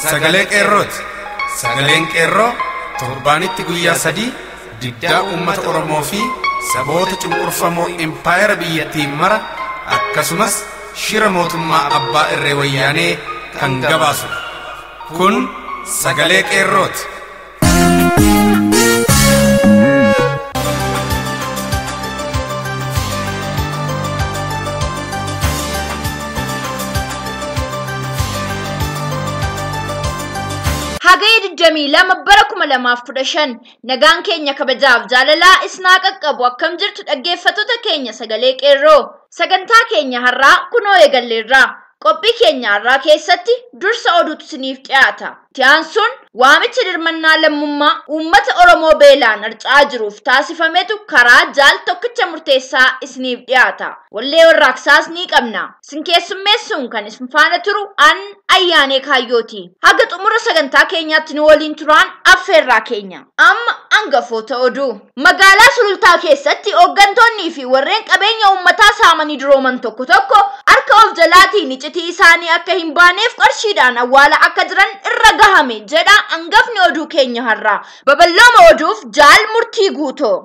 Sagalee Qeerrooti. Sagaleen Qeerroo torbaanitti guyyaa 3 diddaa uummata Oromoo fi saboota cunqurfamoo impaayera biyyattiin mara akkasumas shira mootummaa abbaa irree wayyaanee kan gabaasudha. Kun Sagalee Qeerrooti. Hagayya 22 bara 2015 nagaan keenya kabajaaf jaalalaa isnaa qaqqabu akkam jirtu dhaggeeffattoota keenya Sagalee Qeerroo. Sagantaa keenya har'aa kunoo eegalleerra. Qophii keenya har'aa keessatti dursa oduutu isiniif dhiyaata. Tiyaan sun waamicha dirmannaa lammummaa uummata Oromoo beelaan harca'aa jiruuf taasifametu karaa jaal tokkicha murteessaa isiniif dhiyaata. Wallee warraaqsaas ni qabna. Isin keessummeessuun kan isin faana turu an Ayyaanee Kaayyooti. Haga xumura sagantaa keenyaatti nu waliin turaan affeerraa keenya. Amma hangafoota oduu. Magaalaa Sulultaa keessatti hooggantoonnii fi warreen qabeenya uummataa saamanii durooman tokko tokko harka of jalaatiin iccitii isaanii akka hin baaneef qarshiidhaan awwaala akka jiran irra gahame jedha hangafni oduu keenya har'aa. Babal'ooma oduuf jaal murtii guutoo.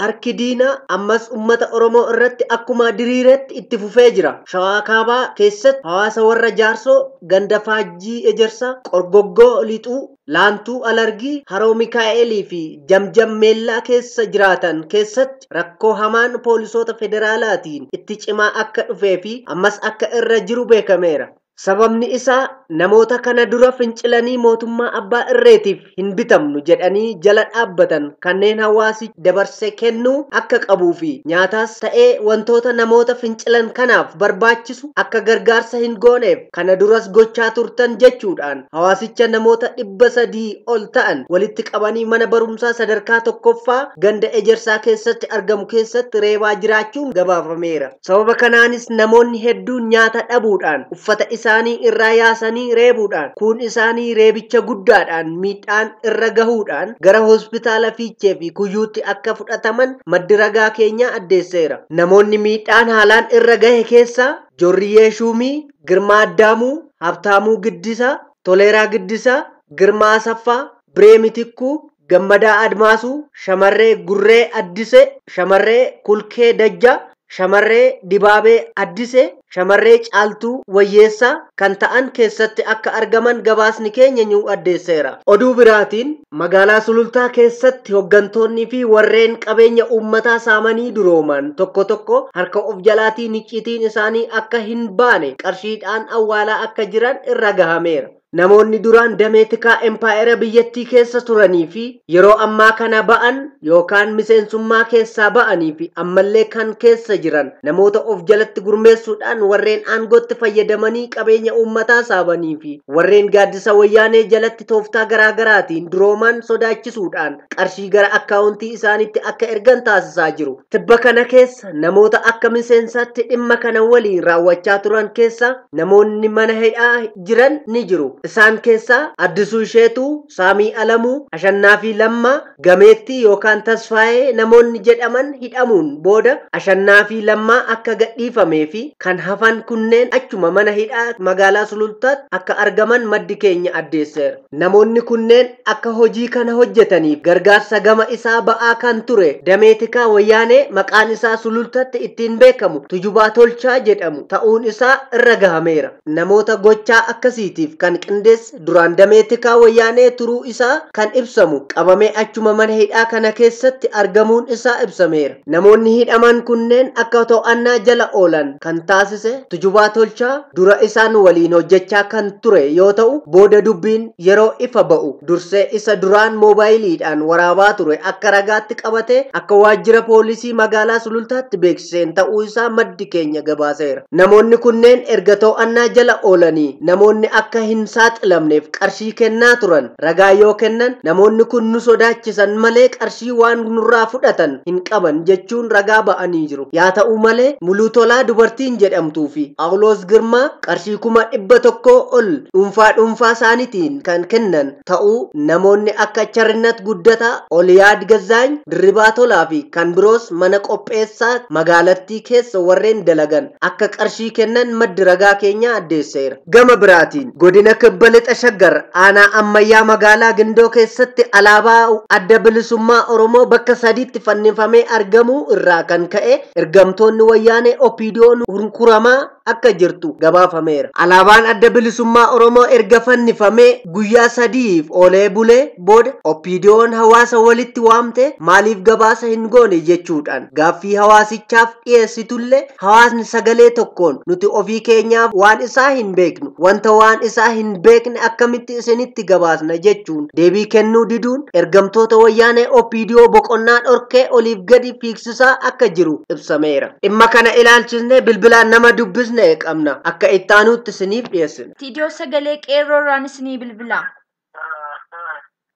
Harki diinaa ammas uummata Oromoo irratti akkuma diriiretti itti fufee jira. Shawaa Kaabaa keessatti hawaasa warra Jaarsoo, ganda Faajjii Ejersaa, Qorgoggoo Lixuu, Laantuu Alargii, Haroo Mikaa'elii fi Jamjam Meellaa keessa jiraatan keessatti rakkoo hamaan poolisoota federaalaatiin itti cimaa akka dhufee fi ammas akka irra jiru beekameera. Sababni isaa namoota kana dura fincilanii mootummaa abbaa irreetiif hin bitamnu jedhanii jala dhaabbatan kanneen hawaasi dabarsee kennuu akka qabuu fi nyaataas ta'ee wantoota namoota fincilan kanaaf barbaachisu akka gargaarsa hin gooneef kana duras gochaa turtan jechuudhaan hawaasicha namoota 300 ol ta'an walitti qabanii mana barumsaa sadarkaa tokkoffaa ganda Ejersaa keessatti argamu keessatti reebaa jiraachuun gabaafameera. Sababa kanaanis namoonni hedduun nyaata dhabuudhaan uffata isaanii irraa yaasanii reebuudhaan kuun isaanii reebicha guddaadhaan miidhaan irra gahuudhaan gara hospitaala Fiichee fi Kuyyuutti akka fudhataman maddi ragaa keenyaa addeesseera. Namoonni miidhaan haalaan irra gahe keessaa Jorriyyee Shuumii, Girmaa Addaamuu, Habtaamuu Giddisaa, Toleeraa Giddisaa, Girmaa Asaffaa, Biree Mitikkuu, Gammadaa Admaasuu, Shamarree Gurree Addisee, Shamarree Kulkee Dajjaa, Shamarree Dibaabee Addisee, Shamarree Caaltuu Wayyeessaa kan ta'an keessatti akka argaman gabaasni keenya nu addeesseera. Oduu biraatiin magaalaa Sulultaa keessatti hooggantoonnii fi warreen qabeenya uummataa saamanii durooman tokko tokko harka of jalaatiin icciitiin isaanii akka hin baane qarshiidhaan awwaalaa akka jiran irra gahameera. Namoonni duraan damee tikaa empaayera biyyattii keessa turanii fi yeroo ammaa kana ba'an yookaan miseensummaa keessaa ba'anii fi ammallee kan keessa jiran namoota of jalatti gurmeessuudhaan warreen aangootti fayyadamanii qabeenya uummataa saamanii fi warreen gaaddisa wayyaanee jalatti tooftaa garaagaraatiin durooman sodaachisuudhaan qarshii gara akkaawuntii isaaniitti akka ergan taasisaa jiru. Tibba kana keessa namoota akka miseensaatti dhimma kana waliin raawwachaa turan keessa namoonni mana hidhaa jiran ni jiru. Isaan keessaa Addisuu Isheetuu, Saamii Alamuu, Ashannaa fi Lammaa, Gameettii yookaan Tasfaayee namoonni jedhaman hidhamuun booda Ashannaa fi Lammaa akka gadhiifamee fi kan hafan kunneen achuma mana hidhaa magaalaa Sulultaatti akka argaman maddi keenya addeesseera. Namoonni kunneen akka hojii kana hojjetaniif gargaarsa gama isaa ba'aa kan ture damee tikaa wayyaanee maqaan isaa Sulultaatti ittiin beekamu Tujubaa Tolchaa jedhamu ta'uun isaa irra gahameera. Namoota gochaa akkasiitiif kan qindeesse duraan damee tikaa wayyaanee turuu isaa kan ibsamu qabamee achuma mana hidhaa kana keessatti argamuun isaa ibsameera. Namoonni hidhaman kunneen akka to'annaa jala oolan kan taasise Tujubaa Tolchaa dura isaan waliin hojjechaa kan ture yoo ta'u booda dubbiin yeroo ifa ba'u dursee isa duraan moobaayiliidhaan waraabaa ture akka ragaatti qabatee akka waajjira poolisii magaalaa Sulultaatti beeksiseen ta'uu isaa maddi keenya gabaaseera. Namoonni kunneen erga to'annaa jala oolanii namoonni akka hin saaxilamneef qarshii kennaa turan ragaa yoo kennan namoonni kun nu sodaachisan malee qarshii waan nurraa fudhatan hin qaban jechuun ragaa ba'anii jiru. Yaa ta'u malee Muluu Tolaa dubartiin jedhamtuu fi Phaawulos Girmaa qarshii 100,000 ol dhuunfaa isaaniitiin kan kennan ta'uu namoonni akka Charnat Guddataa, Oliyaad Gazaany, Dirribaa Tolaa fi kan biroos mana qopheessaa magaalattii keessa warreen dalagan akka qarshii kennan maddi ragaa keenyaa addeesseera. Gama biraatiin godina Kibba Lixa Shaggar aanaa ammayyaa magaalaa Gindoo keessatti alaabaa adda bilisummaa Oromoo bakka sadiitti fannifamee argamuu irraa kan ka'e ergamtoonni wayyaanee OPDO'n hunkuramaa akka jirtu gabaafameera. Alaabaan adda bilisummaa Oromoo erga fannifamee guyyaa 3f oolee bulee booda OPDO'n hawaasa walitti waamte maaliif gabaasa hin goone jechuudhaan gaaffii hawaasichaaf dhiyeessitullee hawaasni sagalee tokkoon nuti ofii keenyaaf waan isaa hin beeknu wanta waan isaa hin beekne akkamitti isinitti gabaasna jechuun deebii kennuu diduun ergamtoota wayyaanee OPDO boqonnaa dhorkee oliif gadi fiigsisaa akka jiru ibsameera. Dhimma kana ilaalchisnee bilbilaan nama dubbisne qabna akka ittaanutti isiniif dhiyeessina. Istiidiyoo sagalee qeerroo irraan isinii bilbila.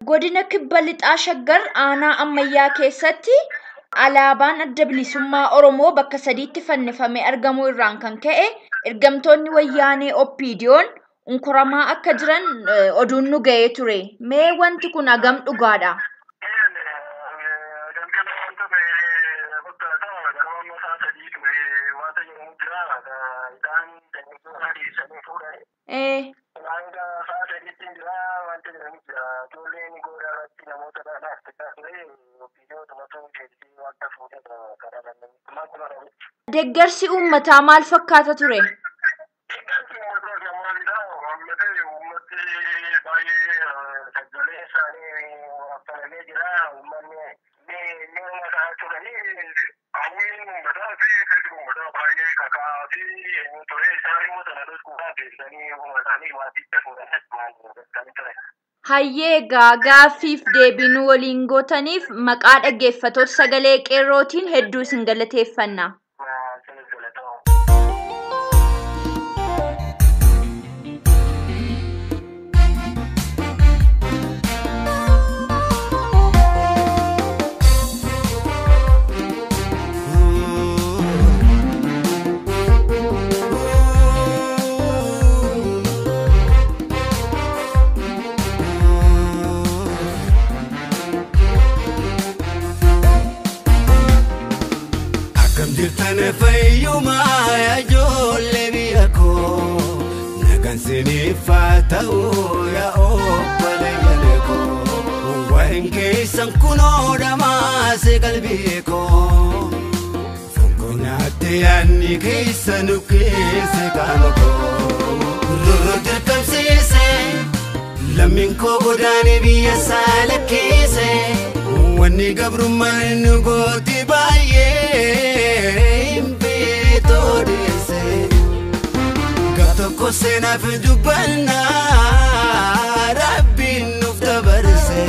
Godina Kibba Lixaa Shaggar aanaa ammayyaa keessatti alaabaan adda bilisummaa Oromoo bakka sadiitti fannifamee argamuu irraan kan ka'e ergamtoonni wayyaanee OPDO'n unkuramaa akka jiran oduun nu ga'ee ture. Mee wanti kun hagam dhugaadha? Deeggarsi uummataa maal fakkaata ture? Hayyee egaa gaaffiif deebii nu waliin gootaniif maqaa dhaggeeffattoota sagalee qeerrootiin hedduu isin galateeffanna. Fayyumaa ijoollee biyya koo nagaan siniif haa ta'u yaa obboleeyyan koo waa'een keessan kunoo dhamaase qalbii koo fonkonaatti yaadni keessa nu keessa qaama koo rorroo dirqamsiise lammiin koo godaanee biyya saala keesse wanni gabrummaan nu gooti baay'ee. Tokko seenaaf dubbannaa Rabbiin nuuf dabarse.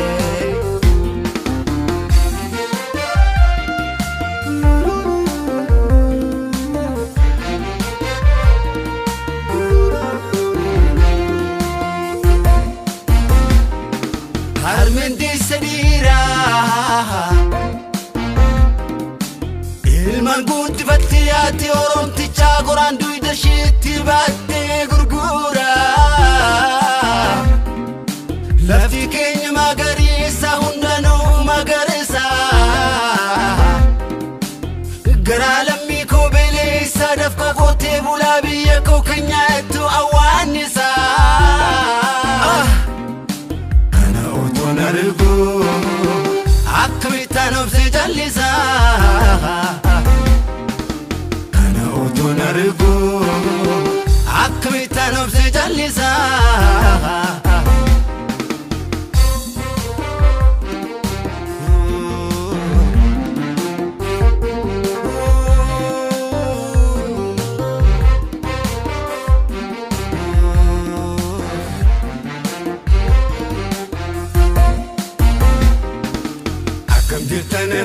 Harmeen deessa dhiiraa ilmaan guddifatti yaatti Oromtichaa qoraan dugda isheetti baattee gurgura. Lafti keenya magariisa hundanuu magariisa. Garaa lammii koo beleessa dafqa qotee bulaa biyya koo kan nyaattu awwaannisa. Kana otoon argu akkamittaan obsee jallisa. Kana otoon argu akkamittaan obsee jallisa.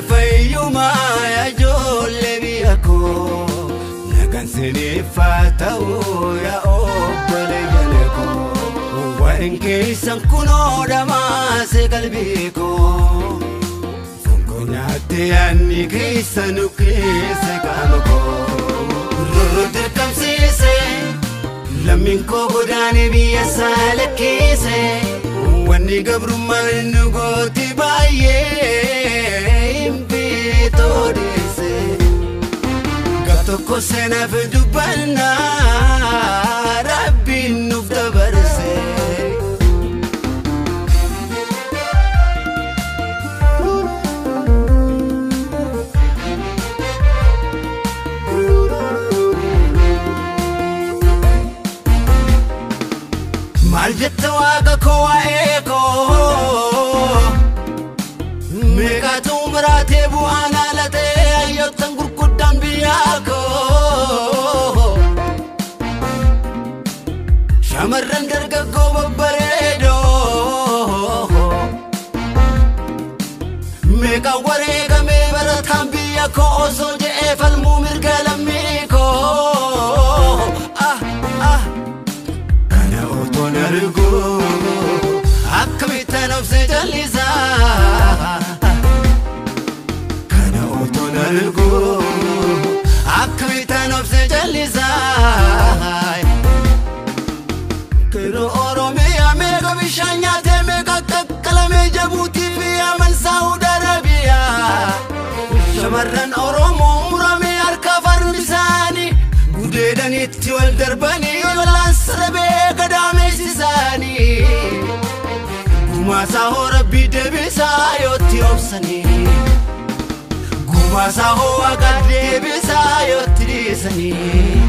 Fayyumaa ijoollee biyya koo nagaan siniif haa ta'u yaa obboleeyyan koo. Waa'een keessan kunoo dhamaase qalbii koo. Fonkoo nyaattee yaadni keessa nu keessa qaama koo. Rorroo dirqamsiise lammiin koo godaanee biyya isaa lakkiise. Wanni gabrummaan nu gooti baay'ee hin beektuu deesse. Gaaf tokko seenaaf dubbannaa Rabbiin nuuf dabarse. Maal jette waaqa koo waa'ee koo? Meeqatu muraatee bu'aan haalatee hayyoottan gurguddaan biyyaa koo. Shamarran dargaggoo babbareedoo. Meeqa wareegamee barataan biyya koo osoo je'ee falmuu mirga lammii koo. Ah ah. Kana otoon argu akkamittan obse jallisaa. Kana otoon argu akkamittan obse jallisaa. Qeerroo Oromiyaa meeqa bishaan nyaatee meeqa qaqqalamee Jabuutii fi Yaman Saawud Arabiyaa. Shamarran Oromoo muramee harka farmi isaanii gudeedanitti wal darbanii walaansa dhabee gadaameessisaanii. Gumaasaa hoo Rabbii deebisaa yootti obsanii. Gumaasaa hoo Waaqa deebisaa yootti dhiisanii.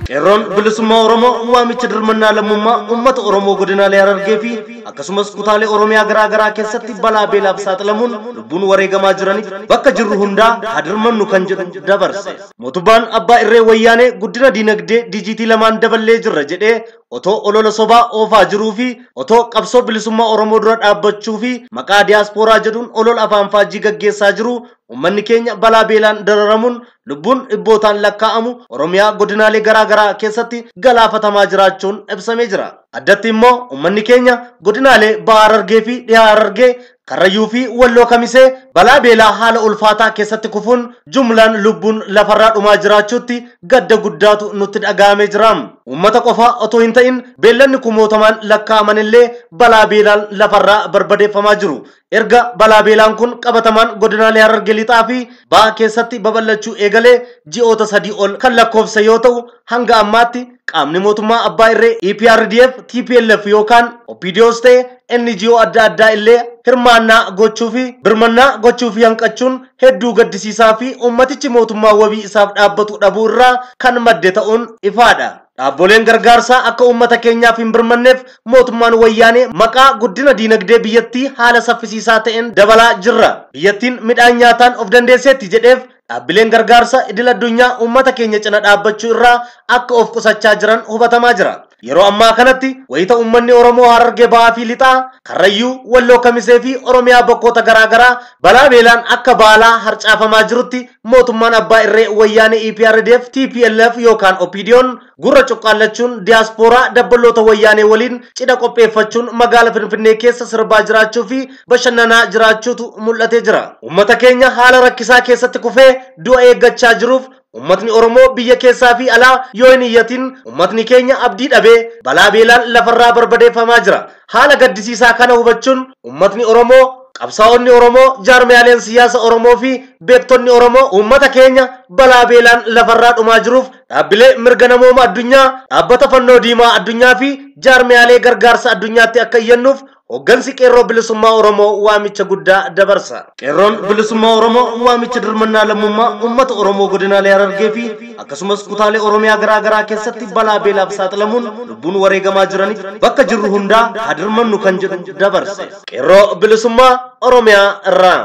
Qeerroon bilisummaa Oromoo waamicha dirmannaa lammummaa uummata Oromoo godinaalee Harargee fi akkasumas kutaalee Oromiyaa garaa garaa keessatti balaa beelaaf saaxilamuun lubbuun wareegamaa jiraniif bakka jirru hundaa haa dirmannu kan jedhu dabarse. Mootummaan abbaa irree wayyaanee guddina diinagdee dijiitii lamaan daballee jirra jedhee otoo olola sobaa oofaa jiruu fi otoo qabsoo bilisummaa Oromoo dura dhaabbachuu fi maqaa diyaaspooraa jedhuun olola afaan faajjii gaggeessaa jiru uummanni keenya balaa beelaan dararamuun lubbuun dhibbootaan lakkaa'amu Oromiyaa godinaalee garaa garaa keessatti galaafatamaa jiraachuun ibsamee jira. Addatti immoo uummanni keenya godinaalee Baha Harargee fi Dhiha Harargee, Karrayyuu fi Walloo Kamisee balaa beelaa haala ulfaataa keessatti kufuun jumlaan lubbuun lafarraa dhumaa jiraachuutti gadda guddaatu nutti dhaga'amee jira. Uummata qofa otoo hin ta'in beellanni kumootamaan lakkaa'aman illee balaa beelaan lafarraa barbadeeffamaa jiru. Erga balaa beelaan kun qabatamaan godinaalee Harargee Lixaa fi Baha keessatti babal'achuu eegalee ji'oota 3 ol kan lakkoofse yoo ta'u hanga ammaatti qaamni mootummaa abbaa irree EPRDF, TPLF yookaan OPDOs ta'e NGO adda addaa illee hirmaannaa gochuu fi birmannaa gochuu fi hanqachuun hedduu gaddisiisaa fi uummatichi mootummaa wabii isaaf dhaabbatu dhabuu irraa kan madde ta'uun ifaadha. Dhaabboleen gargaarsaa akka uummata keenyaaf hin birmanneef mootummaan wayyaanee maqaa guddina diinagdee biyyattii haala saffisiisaa ta'een dabalaa jirra. Biyyattiin midhaan nyaataan of dandeesseetti jedheef dhaabbileen gargaarsa idil addunyaa uummata keenya cina dhaabbachuu irraa akka of qusachaa jiran hubatamaa jira. Yeroo ammaa kanatti wayita uummanni Oromoo Harargee Bahaa fi Lixaa, Karrayyuu, Walloo Kamisee fi Oromiyaa bakkoota garaa garaa balaa beelaan akka baalaa harcaafamaa jirutti mootummaan abbaa irree wayyaanee EPRDF, TPLF yookaan OPDO'n gurra cuqqaallachuun diyaaspooraa dabballoota wayyaanee waliin cidha qopheeffachuun magaala Finfinnee keessa sirbaa jiraachuu fi bashannanaa jiraachuutu mul'atee jira. Uummata keenya haala rakkisaa keessatti kufee du'a eeggachaa jiruuf uummatni Oromoo biyya keessaa fi alaa yoo hin iyyatin uummatni keenya abdii dhabee balaa beelaan lafarraa barbadeeffamaa jira. Haala gaddisiisaa kana hubachuun uummatni Oromoo, qabsaa'onni Oromoo, jaarmiyaaleen siyaasa Oromoo fi beektonni Oromoo uummata keenya balaa beelaan lafarraa dhumaa jiruuf dhaabbilee mirga namooma addunyaa, dhaabbata fannoo diimaa addunyaa fi jaarmiyaalee gargaarsa addunyaatti akka iyyannuuf hoggansi qeerroo bilisummaa Oromoo waamicha guddaa dabarsa. Qeerroon bilisummaa Oromoo waamicha dirmannaa lammummaa uummata Oromoo godinaalee Harargee fi akkasumas kutaalee Oromiyaa garaa garaa keessatti balaa beelaaf saaxilamuun lubbuun wareegamaa jiraniif bakka jirru hundaa haa dirmannu kan jedhu dabarse. Qeerroo bilisummaa Oromiyaa irraa.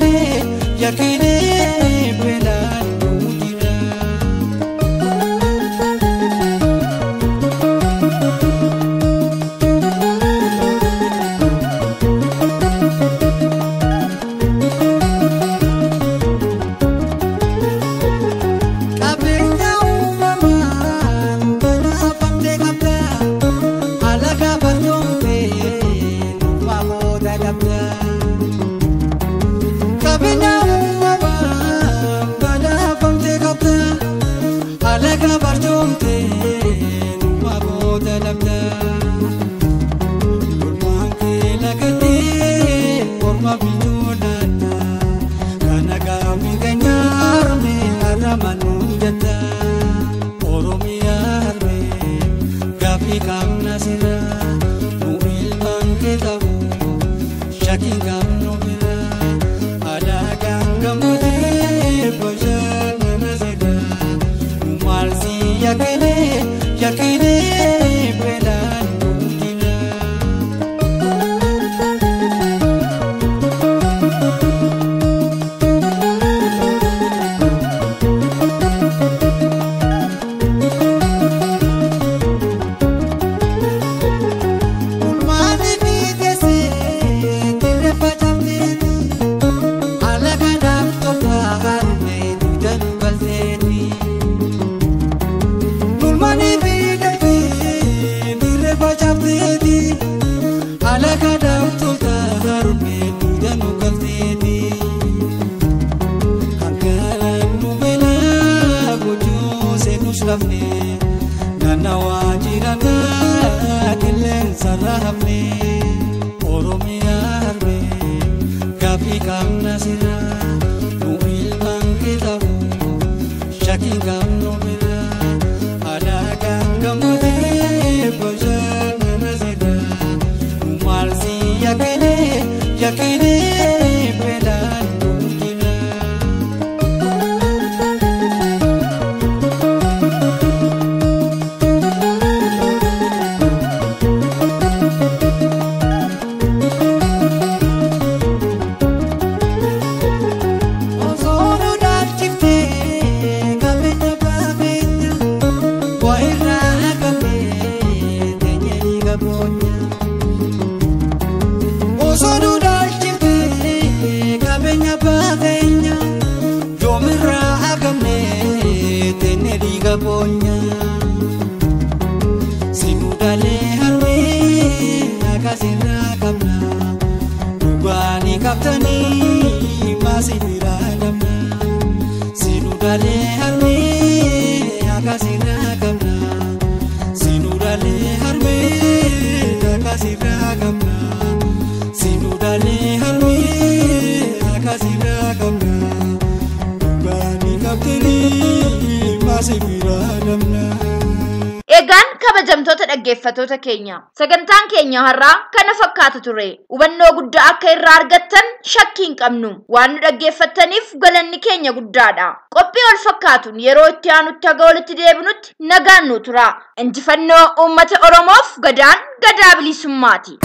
yakkelee yakkelee beelaan jira. Qabeenya uumamaan badhaafamtee qabda alaga barjoomtee nuufaa booda dhabda. Qabeenya uumamaan badhaafamtee qabda alaga barjoomtee nuufaa booda dhabda. Olmaan kee lagatee morma bituu laata kana gaafii keenyaarme harama nuun jetta. Oromiyaa harme gaafii qabna sirra nu ilmaan kee ta'u shakkiin qabnu bira alagaan gammadee bashannana sirra nu maal si yakkelee yakkelee beelaan jira. Ulmaani fiiteessee dirree facaafteeti alaga dhaabtota harmee dugda nu galteeti. Ulmaani fiiteessee dirree facaafteeti alaga dhaabtota harmee dugda nu galteeti. Hanqaraan nu beelaa gochuu seenus lafnee naannawaa jiranaa qilleensa raafnee. Oromiyaa harmee gaaffii qabna sirra nu ilmaan kee ta'u shakkiin qabnu bira alagaan gammadee bashannana sirra nu maal si yakkelee yakkelee beelaan jira. Osoo nu dhaalchiftee qabeenya qabeenya waa irraa haqamee teenyee dhiiga boonya. Osoo nu dhaalchiftee qabeenya qabeenya yoomirraa haqamee teenyee dhiiga boonya. Sinuudhaalee harmee akkasirraa qabna dhugaanii qabtanii maasii biraa dhabna. Sinuudhaalee harmee akkasirraa qabna sinuudhaalee harmee akkasirraa qabna sinuudhaalee harmee akkasirraa qabna dhugaanii qabtanii maasii biraa dhabna. Egaan kabajamtoota dhaggeeffattoota keenya sagantaan keenya har'aa kana fakkaata ture. Hubannoo guddaa akka irraa argattan shakkii hin qabnu. Waan nu dhaggeeffattaniif galanni keenya guddaadha. Qophii wal fakkaatuun yeroo itti aanutti haga walitti deebinutti nagaan nu tura. Injifannoo uummata Oromoof gadaan gadaa bilisummaati.